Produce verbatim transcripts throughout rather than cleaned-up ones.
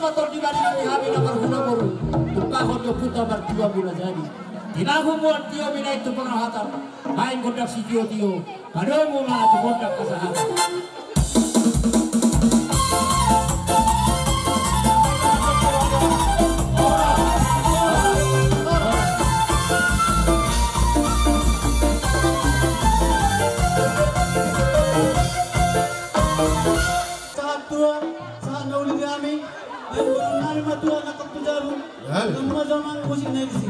Motor di bari ni hami na marhula boru, tumpahon ni ompunta martua Mulajadi. Tinahu mual tio binaen tu pangarahatan, baen gondang sitio-tio, padomu ma tu gondang hasahatan. Sahat tua, sahat na uli di hami, dan boru nami ma tua na tongtong jabu. Halo. Tunggu ma songon musik na disi.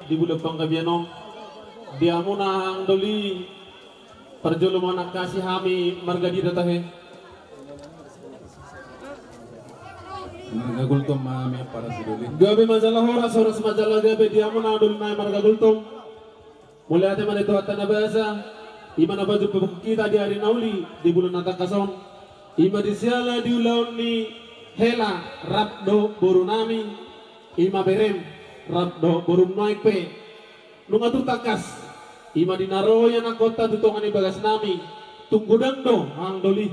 Di bulan panggabean on, di hamuna angka doli, parjolo manangkasi hami marga Dira tahe. Marga Gultom ma hami, ampara sidoli. Gabe ma jala horas, horas ma jala gabe di hamuna doli nami marga Gultom. Mauliate ma di Tuhanta na basa, i ma na pajumpang hita di ari na uli, di bulan na tangkas on. I ma di siala di ulaon ni hela rap dohot boru nami, i ma berem rap dohot borum nuaeng pe. Nunga tung tangkas, i ma di na ro ianakhonta tu tonga ni bagas nami, tung godang do angka doli.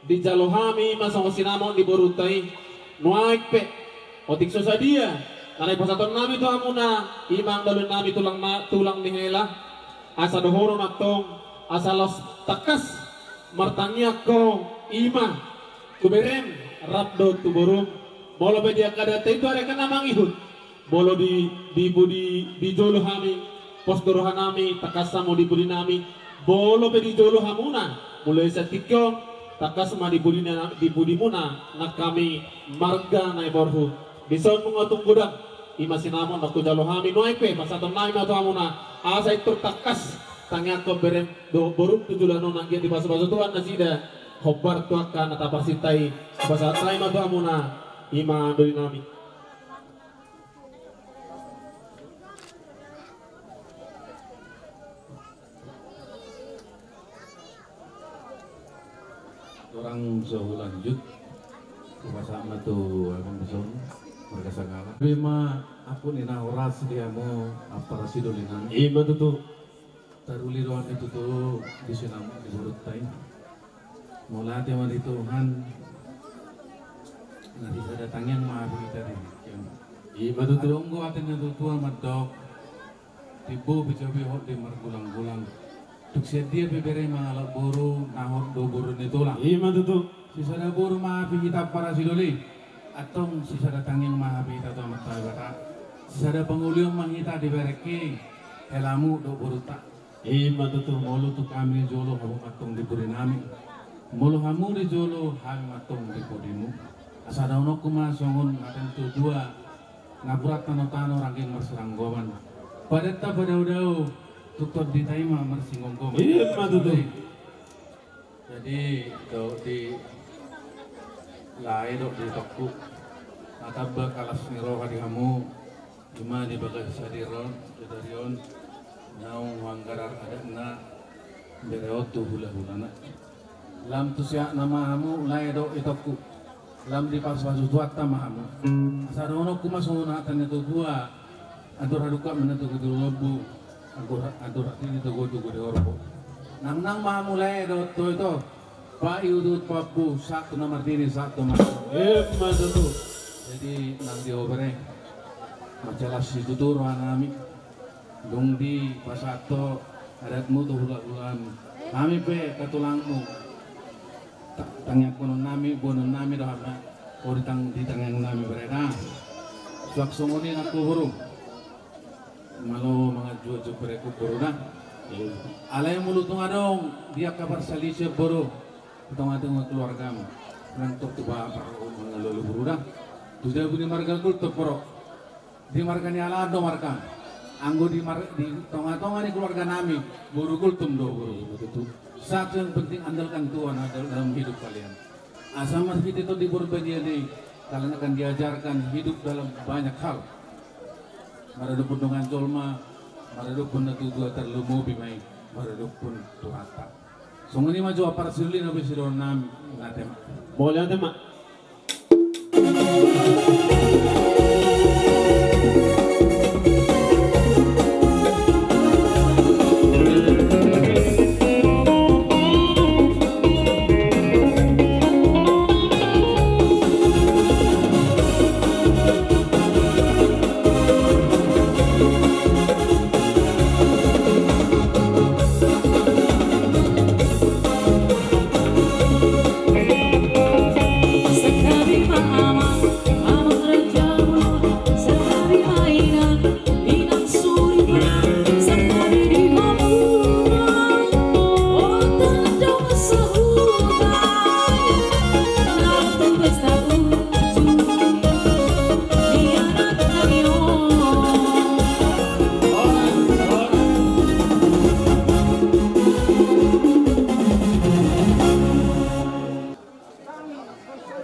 Dijalo hami ma songon sinamot ni borunta i. Nuaeng pe, otik so sadia na naeng pasahaton nami tu hamuna, i ma angka doli nami tulang na, tulang ni hela. Asa dohonon antong, asa laos tangkas martangiang ho, i ma tu berem rap dohot tu borum. Molo pe di angka data i tu areka na mangihut. Molo di, di pudi, di jolo hami, pos do roha nami, tangkas hamu di pudi nami. Molo pe di jolo hamuna, mulai sian tingki on, tangkas ma di pudi na, di pudimuna, nang hami marga Naiborhu. Dison nunga tung godang, i ma sinamot na hujalo hami, nuaeng pe pasahaton nami ma tu hamuna, asa intor tangkas tangiangkon berem dohot borum tu joloan on, anggiat dipasupasu Tuhan nasida hombar tu angka na taparsinta i. Pasahat nami ma tu hamuna, i ma doli nami. Torang so lanjut. Hupasahat ma tu abang dison, marga Sagala. Gabe ma ampun ni na horas di hamu, ampara sidoli nami. I ma tutu. Taruli do hami tutu di sinamot ni borunta i. Mauliate ma di Tuhan. Na sisada tangiang ma hami tadi. I ma tutu. Adong do hata ni natuatua mandok, timbo pe jabu i hot di margulanggulang. Tung sian dia pe bere mangalap boru, na hot do boru ni tulang. I ma tutu. Sisada boru ma hami hita, ampara sidoli. Antong sisada tangiang ma hami hita tu Amanta Debata. Sisada pangolian ma hita diberengke helamu dohot borunta. I ma tutu. Molo tung hami di jolo, hamu ma antong di pudi nami. Molo hamu di jolo, hami ma antong di pudimu. Asa dohononku ma songon hata ni natuatua, napuran tanotano rangging marsiranggoman. Padanta padaodao, tung tondinta i ma marsingomgoman. I ma tutu. Jadi, do di lae dohot di toku, na tamba las ni roha di hamu, i ma di bagasan sadari on, sadari on, naung huanggarar adatna bere on tu hulahulana. Lam tu siakna ma hamu, lae dohot itongku. Lam dipasupasu Tuhanta ma hamu. Asa dohononku ma songon hata ni natuatua, andor hadungka ma na togu di lombu, andor, andor hatiti togu-togu di horbo. Nangnang ma hamu lae dohot ito, paihut-ihut pahompu, sahat tu na martini, sahat tu na marnono. Emma tutu. Jadi, nang di ho bere, mansai las situtu roha nami. Dung dipasahat ho adatmu tu hulahulam, hami pe tatulangmu. Ta-, tangiangkonon nami, boanon nami do hami. O, ditang-, ditangiang nami bere da. Suang songon i nangkin boru. Malo manganju-anju bere, boru da. Alai molo tung adong di angka parsalisian boru, Di tongatonga keluargam, nang tortupa parro mangalolo burudang. Tu jabu ni marga Gultom, parro. Di marga ni alahan do margam. Anggo di mar-, di tongatonga ni keluarga nami, boru Gultom do, boru. Satu yang penting, andalkan Tuhan ada dalam hidup kalian. Asa marhite Tondi Porbadia do i, kalian akan diajarkan hidup dalam banyak hal. Maradophon dongan jolma, maradophon natuatua, tarlumobi ma i maradophon Tuhanta. Songon i ma jo, parsiuli na boi sidohonon nami, mauliate ma. Mauliate ma.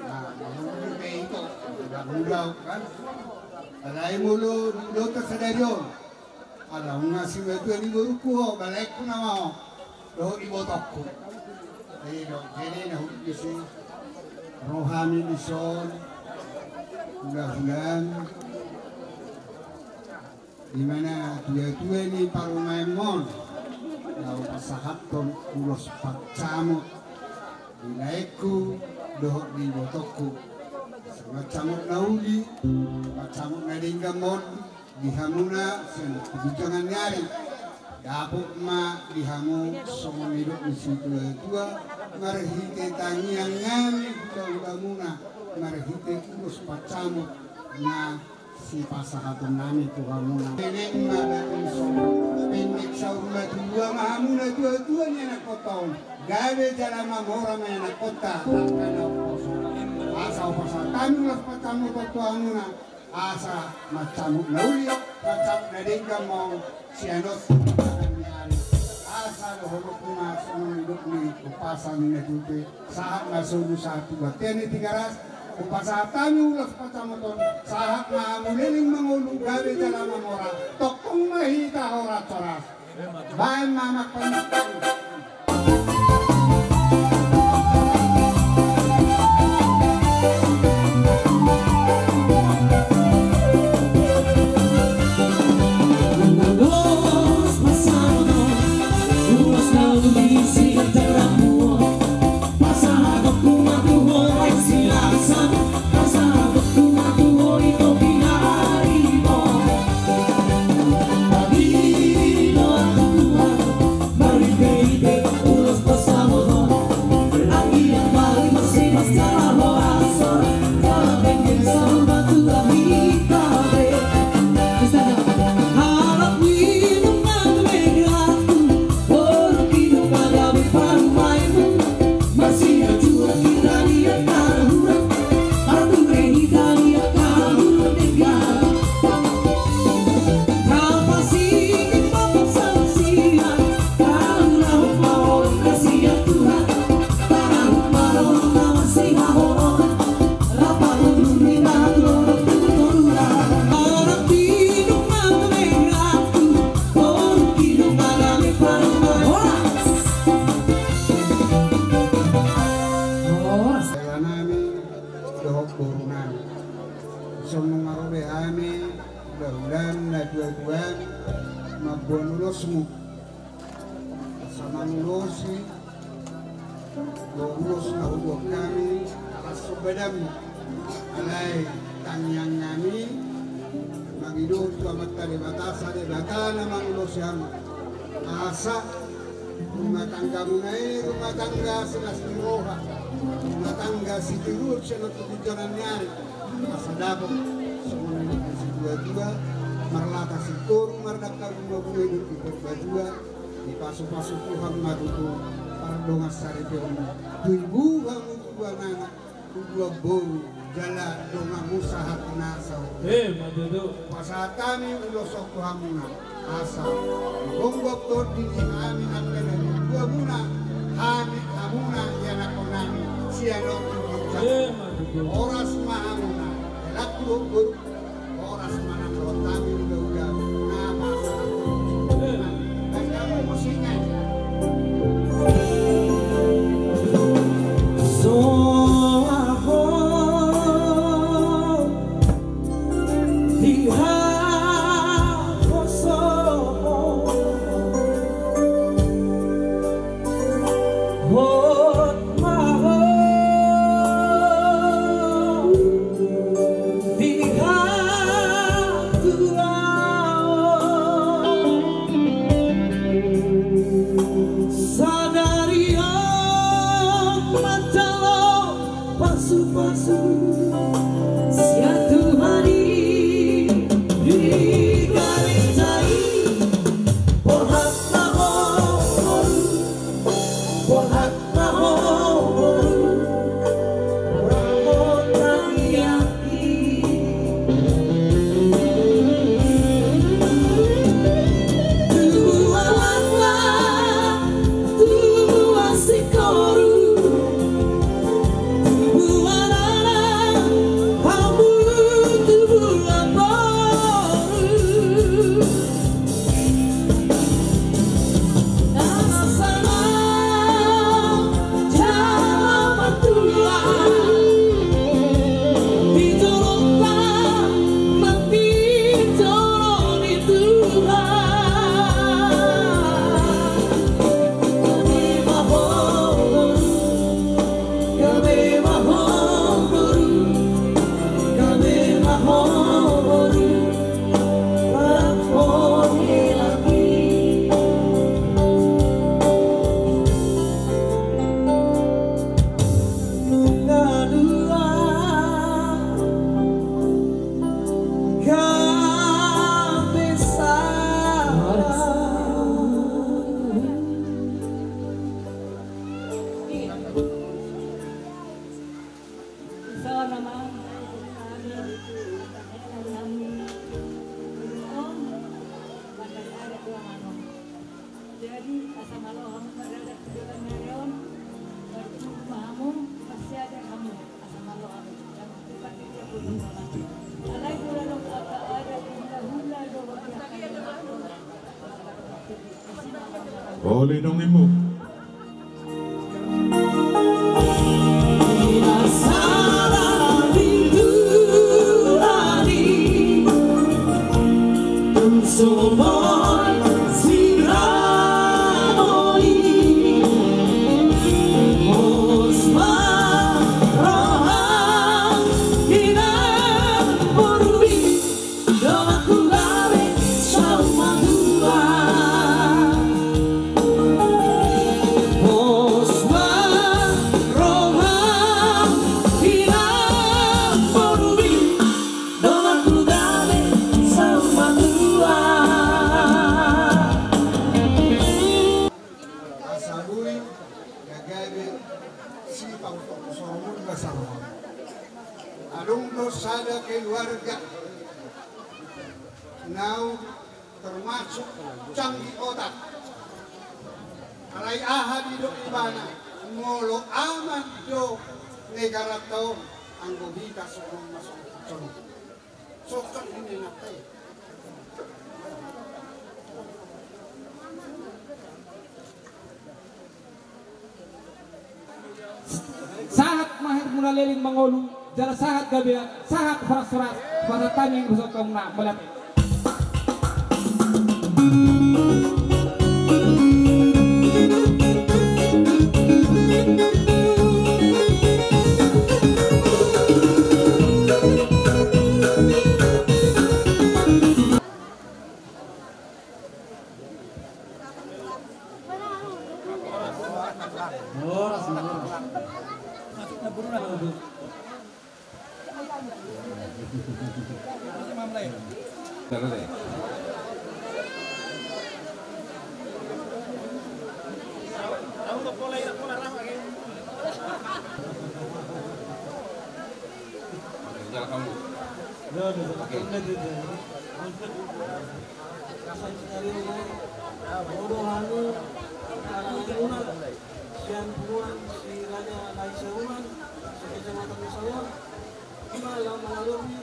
Nah, molo pe ito, udah, udah, kan? Alai molo di huta sadari on, ala nunga simatua ni borungku ho, balaenku nama ho. Dohot ibotongku. Jadi, jadi na huhut disi. Rohami dison. Udah, udah. Di mana tuatua ni parumaenmon, laho pasahathon ulos pancamot di laengku dohot di ibotongku. Pancamot na uli, pancamot na denggan ma on di hamuna sian ginjangan ni ari. Dapot ma di hamu songon nidok ni situatua, marhite tangiang nami tu hulahula muna, marhite ulos pancamot na sipasahaton nami tu hamuna. Pendek ma batu ni solu, pendek saur matua ma hamu natuatua ni anakhonta on. Gabe jala mamora ma anakhonta, angka na umposo. Asa hupasahat hami ulos pancamot on tu hamuna, asa mancamot na uli, mancamot na denggan ma on sian on tu ginjangan ni ari. Asa dohononku ma songon nidok ni umpasa ni natuatua i. Sahat ma solu sahat tu bontean ni Tigaras, hupasahat hami ulos pancamot on, sahat ma hamu leleng mangolu, gabe jala mamora, tongtong ma hita horas-horas. Baen ma amang pangido. Horas. Hela nami dohot boru nami. Songon na ro be hami, ulaon natuatuam, mamboan ulosmu. Asa mangulosi do ulos na huboan hami, asa badanmu. Alai tangiang nami, mangido tu Amanta Debata, asa Debata na mangulosi hamu. Asa rumah tanggamuna i rumah tangga silas ni roha, rumah tangga sitiruon sian on tu ginjangan ni ari. Asa dapot songon nidok ni situatua, marlata singkoru mardangka bunga-bunga i dohot di Purbatua, dipasupasu Tuhan ma tutu. Dongan saripeon, tu ibu hamu tubuan anak, tubuan boru, jala donganmu sahat na saur. Ima tutu. Pasahat hami ulos on tu hamuna, asa gomgom tondi di hami angka na tubuanmuna, hami hamuna ianakhon nami sian on tu ginjang. Ima tutu. Horas ma hamuna, hela tu boru. Horas ma nang roha hami uda-uda na masa. Ima. Baen hamu musikna. Sola ho di haposoon. Hot ma ho di hatuaon. Sadari on manjalo pasu-pasu sian Tuhan i di gareja i. Borhat ma ho boru, borhat ma ho boru, borhat ma ho tangiang i. Tubuan laklak, tubuan singkoru, tubuan anak, hamu tubuan boru. Na sahat jala martua di jolonta, nang di jolo ni Tuhan. Gabe ma ho boru, gabe ma ho boru, gabe ma ho boru. Ison amang, hami, hami, hami, jadi asa malo hamu maradat tu dongan ni ari on, martumpu ma hamu, marsiajar hamu, asa malo hamu. Alai hula do angka adat, hula-hula do. Olo, inong immu. Donganku gabe saur matua. Pos ma roham di na borumi. Donganku gabe saur matua. Asa boi na gabe sipang tu sormun basar. Adong do sada keluarga naung termasuk canggih otak. Alai aha didok ibana, molo aman do negaranta on, anggo hita songon ma songon. Sokot ni nenanta i. Sahat ma hita muna leleng mangolu, jala sahat gabe, sahat horas-horas, pasahat hami, pasahat hamuna, mauliate. Oke. Sian punguan si Raja Lae Saungan, si Kecamatan Saungan, ima laho mangadopi,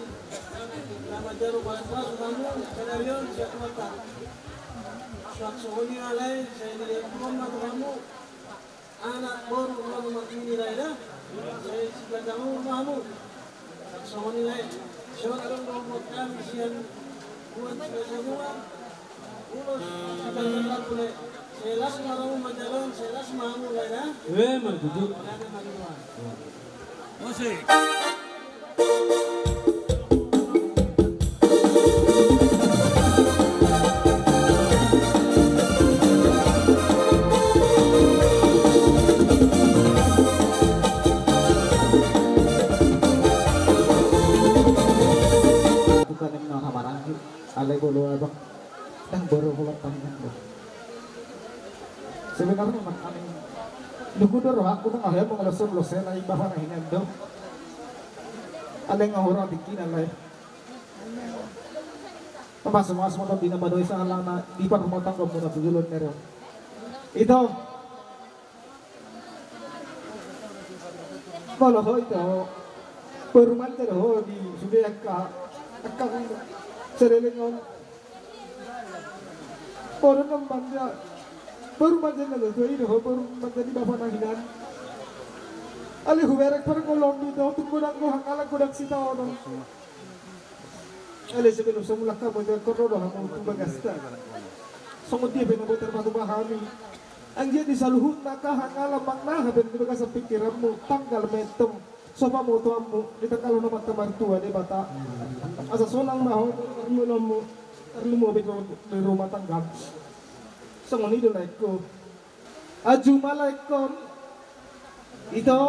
laho manjalo pasu-pasu hamu, sadarion sian Tuhanta. Suang songon i ma lae, sai dilehon Tuhan ma tu hamu anak boru, boru martini lae da. Sai siganjang umur ma hamu. Songon i lae. Songon i do dohot hami sian punguan Silasanuan. Ulos siganjang lampu lae. Sai las ma hamu manjalo, sai las ma hamu lae da. Emma tutu. Musik. Bukan yang nama maranggi, alai bolo abang. Dang boru hulan panjang do. Sebenarnya makanin. Nunggu do rohakku mangahaya mangalosur lose na iba hana hinan do. Alai ngahura dikina lai. Pasu-pasu ma tondina pado i sahalana di parrumah tangga muna tu jolo ni ari on. Ito. Molo ho ito. Boru manja do ho di sude angka, angka saleleng on. Boru na manja. Boru manja na do ho i do ho, boru manja di bapa na hinan. Alai hubereng parngoluon do ito, tung godang do hangala godang sitaonon. Alai sebelum sai mulak hamu, ingkon ro do hamu tu bagasta. Songon dia pe na boi tarpatupa hami. Anggiat di saluhutna angka hangala manang aha pe di bagasan pingkiranmu, tanggal ma i antong so pamotoanmu di tanggal on, Amanta Martua Debata. Asa sonang ma ho parngoluonmu, tarlumobi di rumah tangga. Songon i do laengku. Aju ma laengkon. Ito,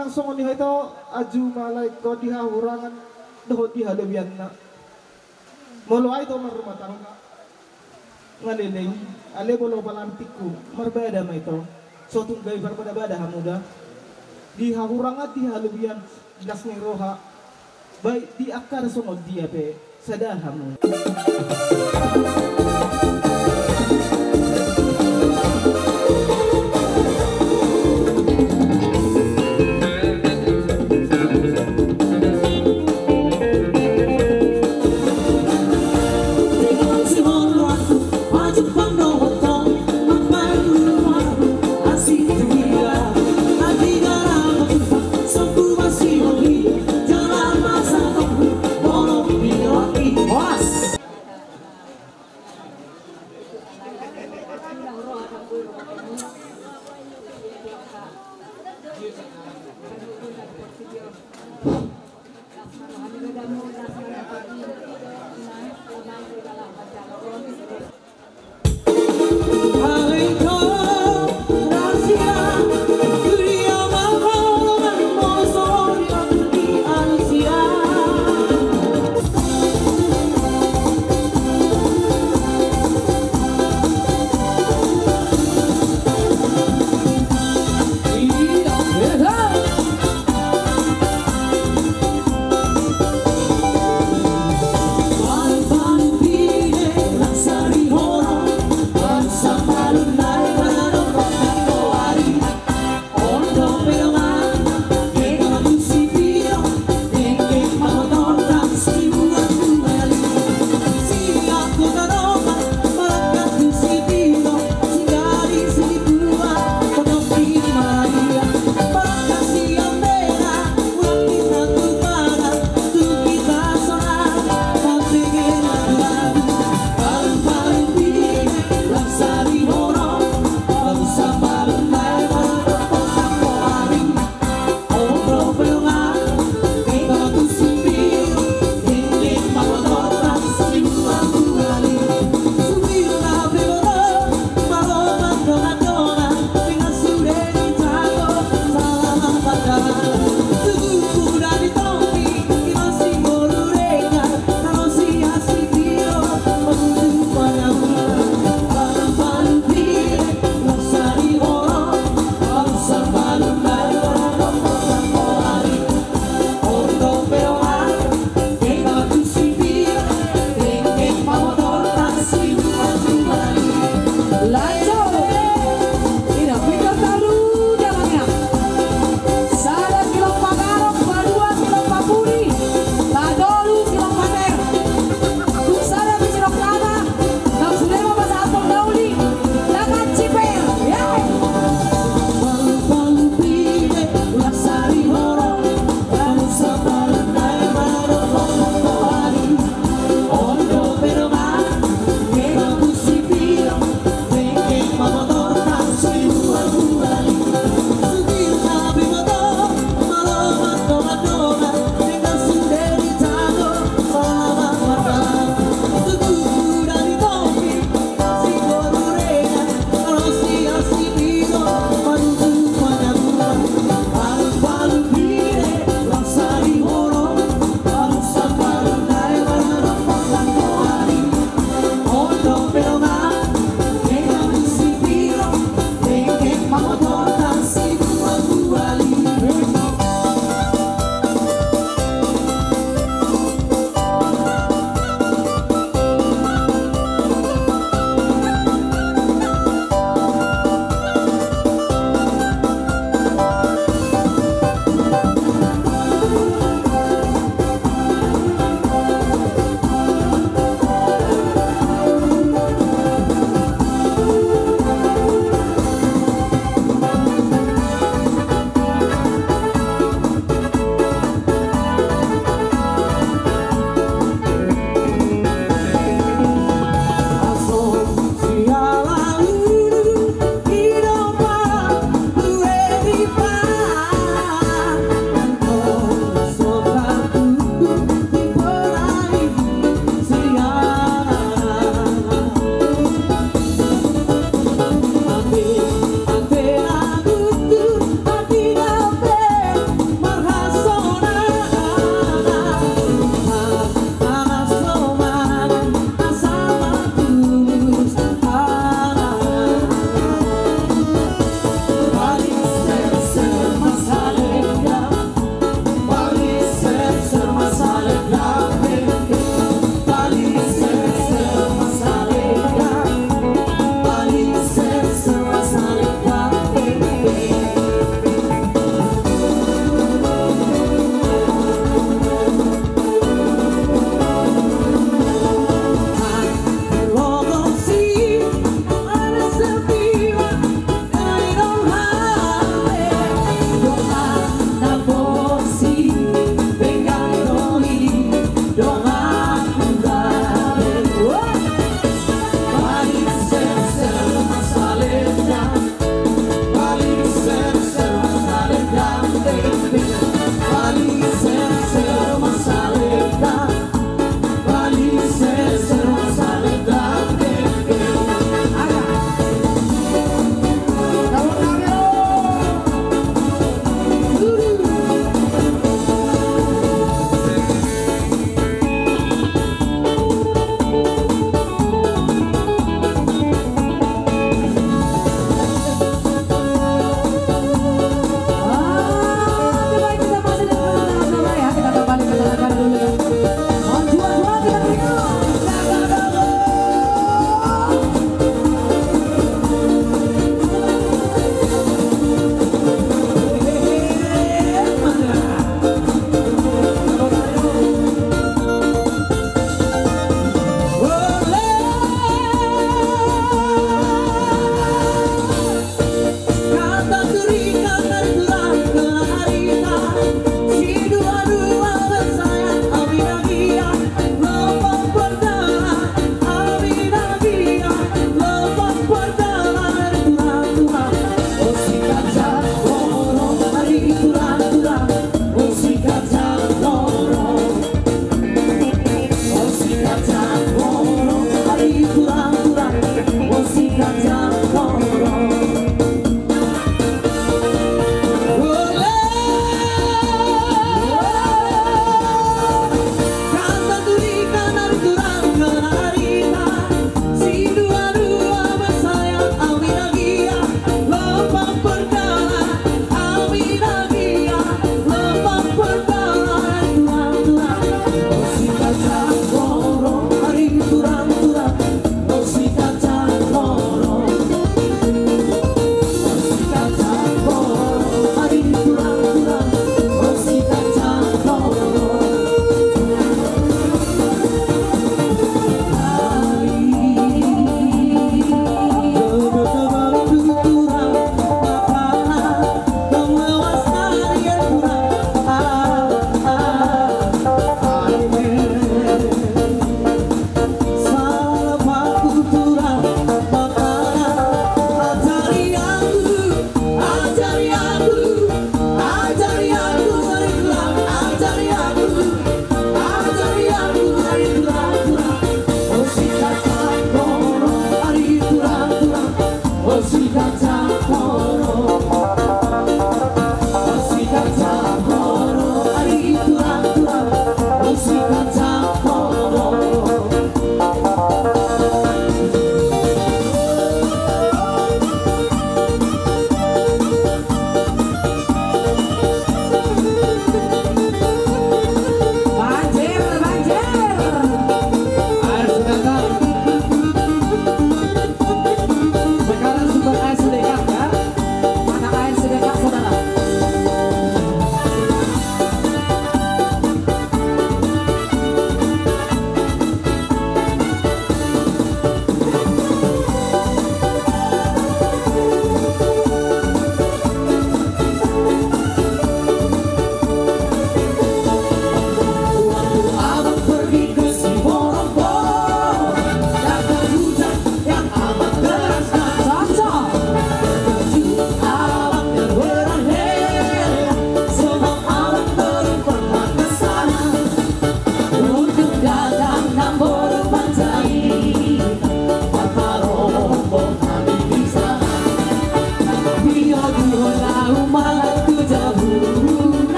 nang songon i ho ito, aju ma laengkon di hahurangan dohot di halobianna. Molo ahu ito marrumah tangga, nga leleng, alai molo palantikku, marbada ma ito. So tung gabe marbada-bada hamu da. Di hahurangan, di halobian, di las ni roha. Baik di angka na songon dia pe, sada hamu.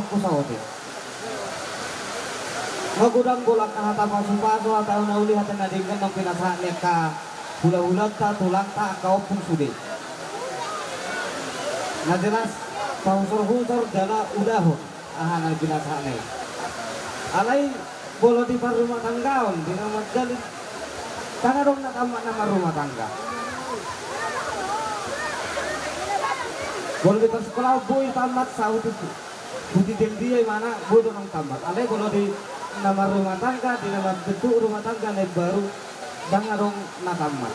Saotik. Magodang bolak hata pasupasu, hata na uli, hata na denggan, naung pinasahat ni angka hulahulanta, tulangta, angka ompung sude. Na jelas, pahusorhusor jala ulahon aha na pinasahatna i. Alai molo di parrumatanggaon, di na marjalin, ndang adong na tammat na marrumatangga. Molo di parsikolaon boi tammat saut itu. Boti jeng dia imana, boi do naung tammat. Alai molo di na marrumatangga, di na mambentuk rumah tangga na imbaru, ndang adong na tammat.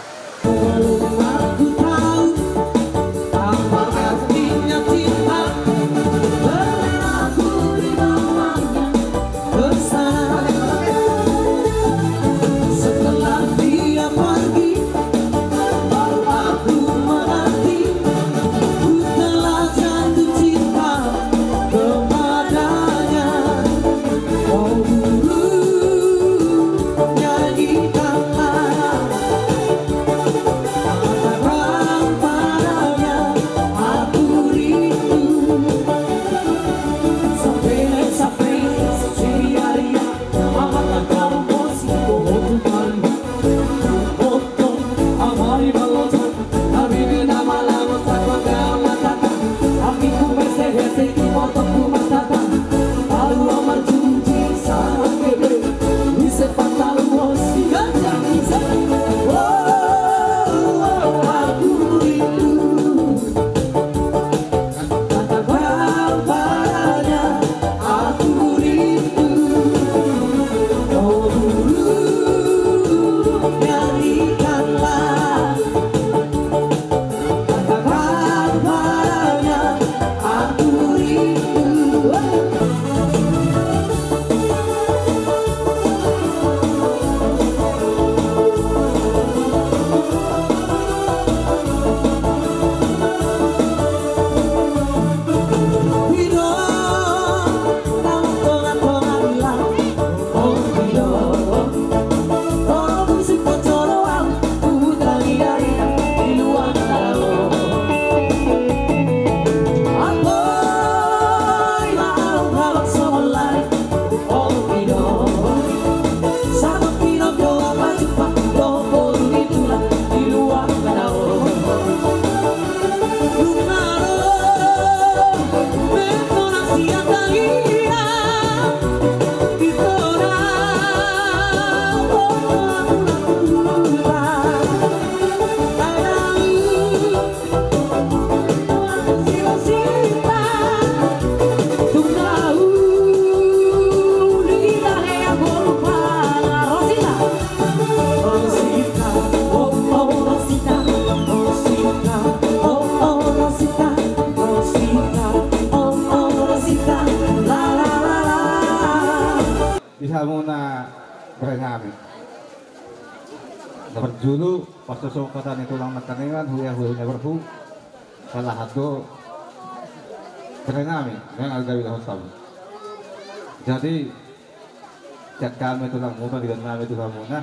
Di hamuna bere nami. Na parjolo, parsosok hata ni tulang nangkiningan, huria-huria ni borungku. Salah satu bere nami, memang ada di dalam tamu. Jadi, cak hami tulang muda di dalam nami tu hamuna.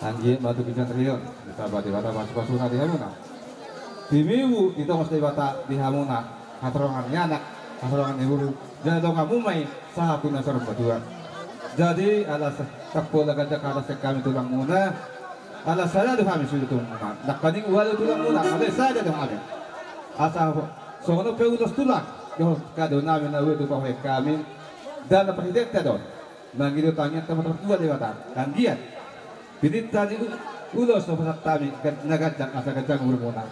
Anggiat ma tu ginjang rion, ditamba Debata pasupasuna di hamuna. Timibu ditongos Debata di hamuna, hasorangan ni anak, hasorangan ni boru, jala donganmu ma i sahat tu na saur matua. Jadi, ala sa-, sahat pola ganjang hata sian hami tulang muna, ala sada do hami sude tu hamuna. Nangkining ualu tulang muna, alai sada do hami. Asa songon on pe ulos tulang, dohot kado nami na uli tu pahohot hami, dana parhiteanta do. Mangido tangiang tu Amanta Martua Debata, anggiat pinillit ni u-, ulos na hupasahat hami, gan-, na ganjang asa ganjang umurmuna.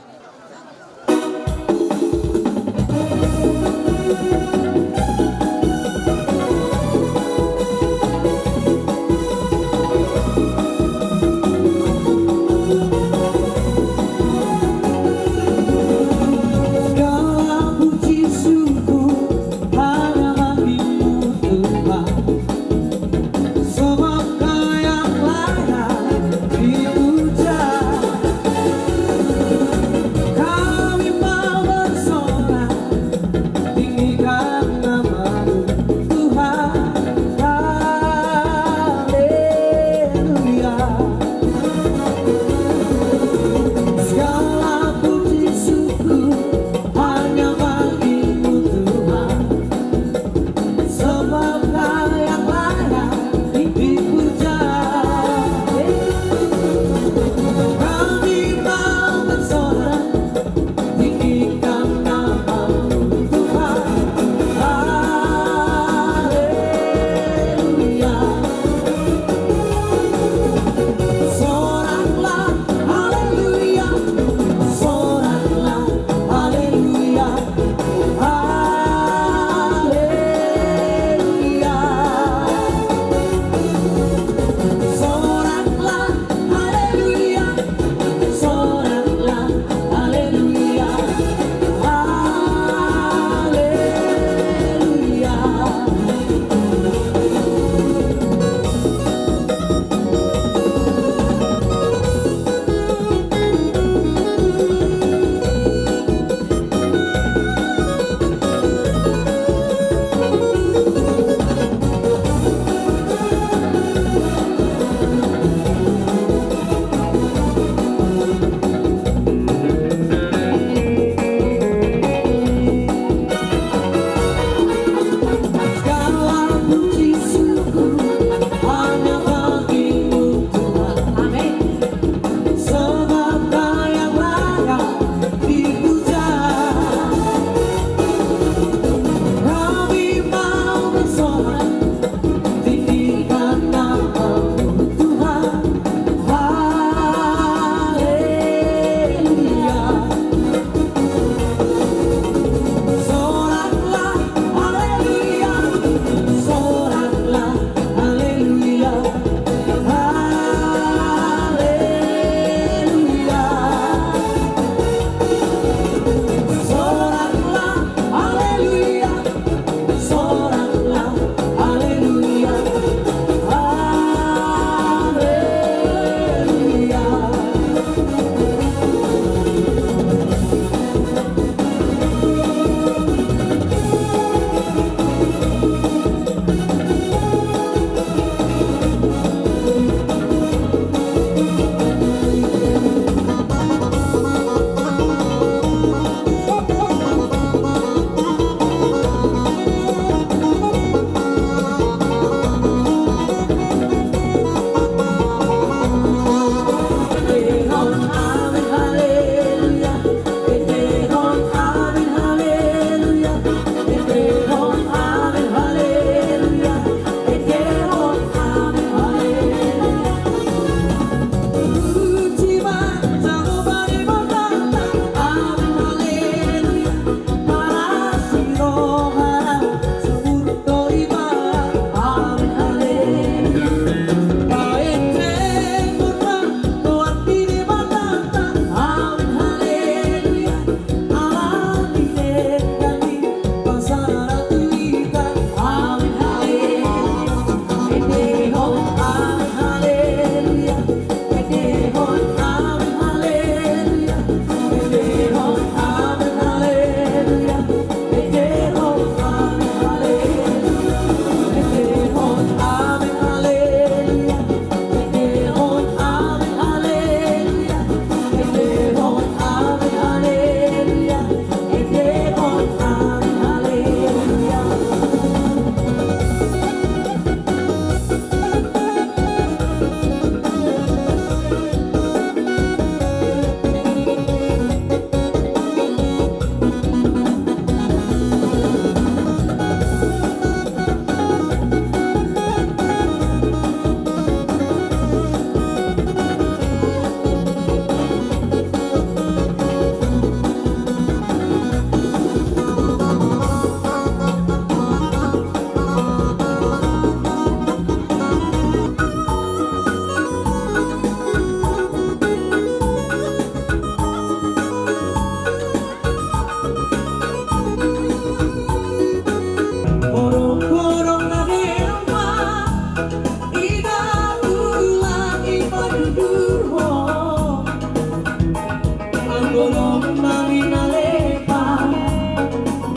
Holong nami na lepa,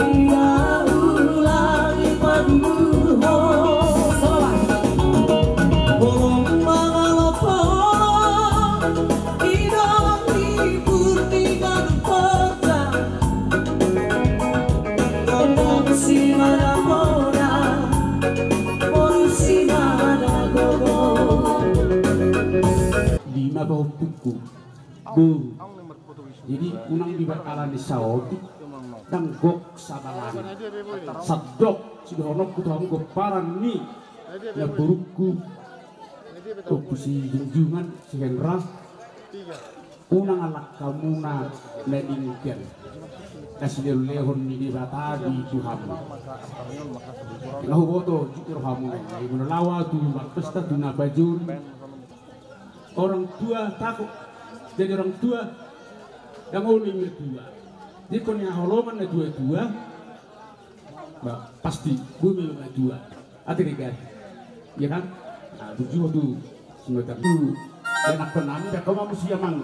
ia ulang i paduhon. Holong mangalophon, i dong ni purtikan porta. Tongtong si mada poda, boru si mada gogo. Di ma pahompuku. Boru. Jadi unang dibahen ala ni saotik, ndang gok sabalangan. Sandok sidohononku tu hamu pomparan ni namborungku, Ompu si Junjungan, si Hendra. Unang allang hamuna na denggan na silehonlehon ni Debata di tu hamu. Nga huboto jujur hamuna, molo lao ahu tu marpesta tu na pajoru. Orang tua takut jadi orang tua. Ndang olo i matua. Jadi ingkon haholongan na tua-tua, ba pasti boi ma i matua. Ate denggan, iya kan? Nah, tujuh tu semacam tu. Enak penami dah kau mamu siamang.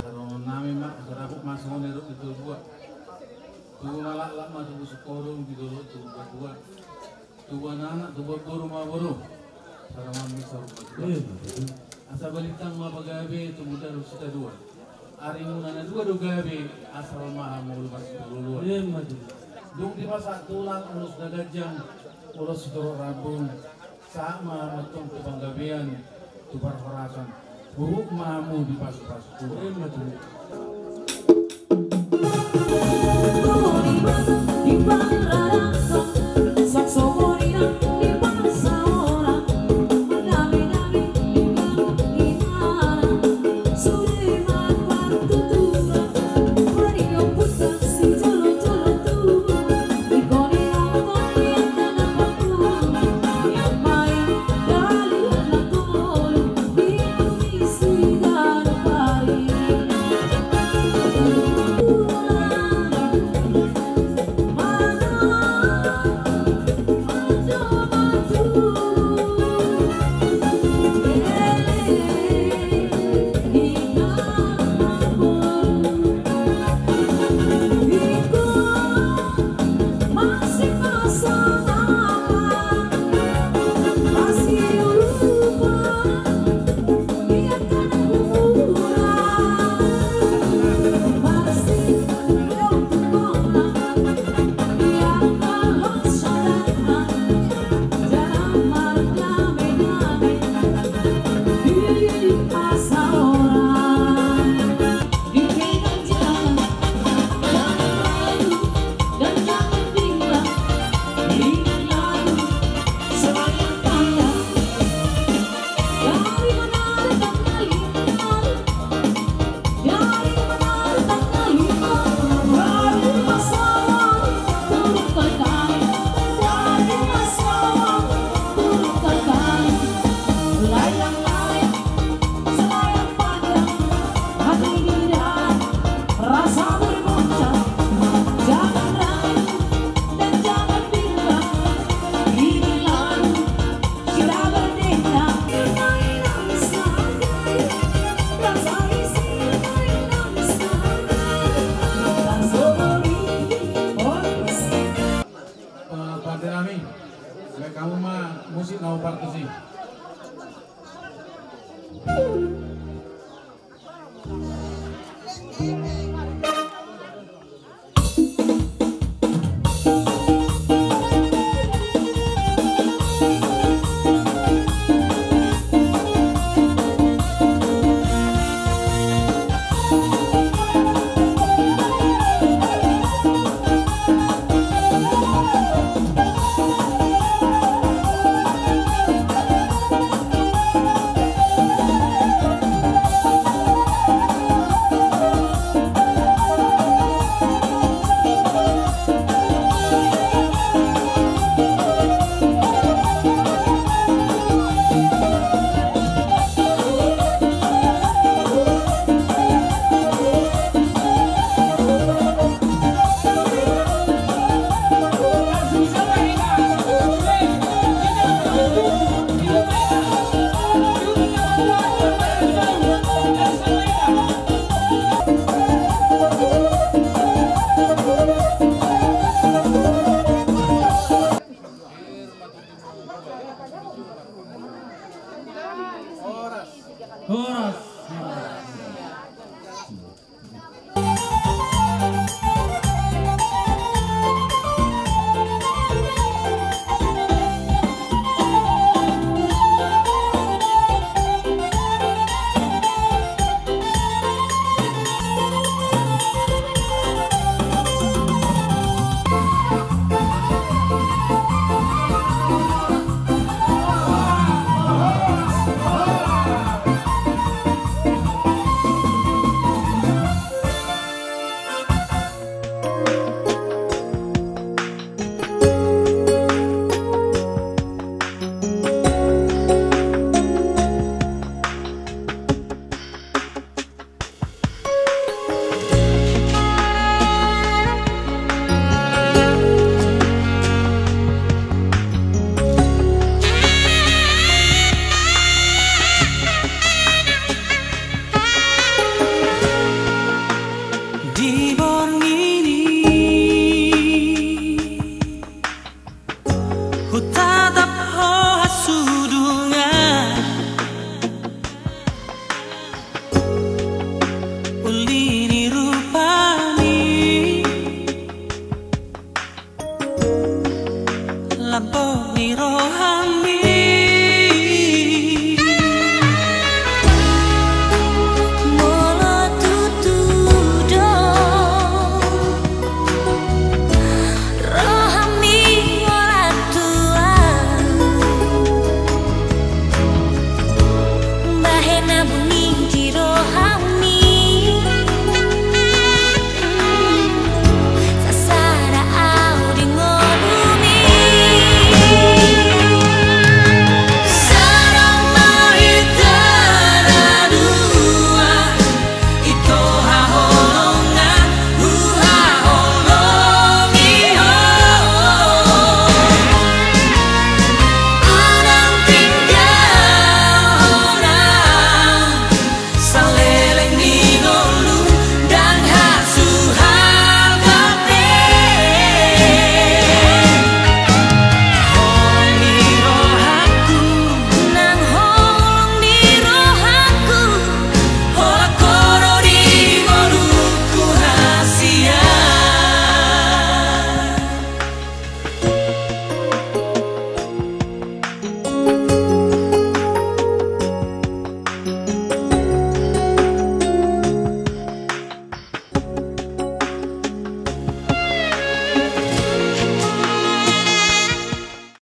Sarongon nami ma, sadapot ma songon na nidok ni natuatua. Tubu ma laklak ma, tubu singkoru di dolok, tubu patua. Tubu anak, tubu boru ma boru. Sarongon ni saur matua. Asa balintang ma pagabe, tubu daru Sitadoan. Arimuna na dua do gabe, asal ma hamu marsipaoloan. Dung dipasahat tulang ulos na ganjang, ulos sitorop rambu. Sahat ma antong tu panggabean, tu parhorasan. Huhut ma hamu dipasupasu Tuhan.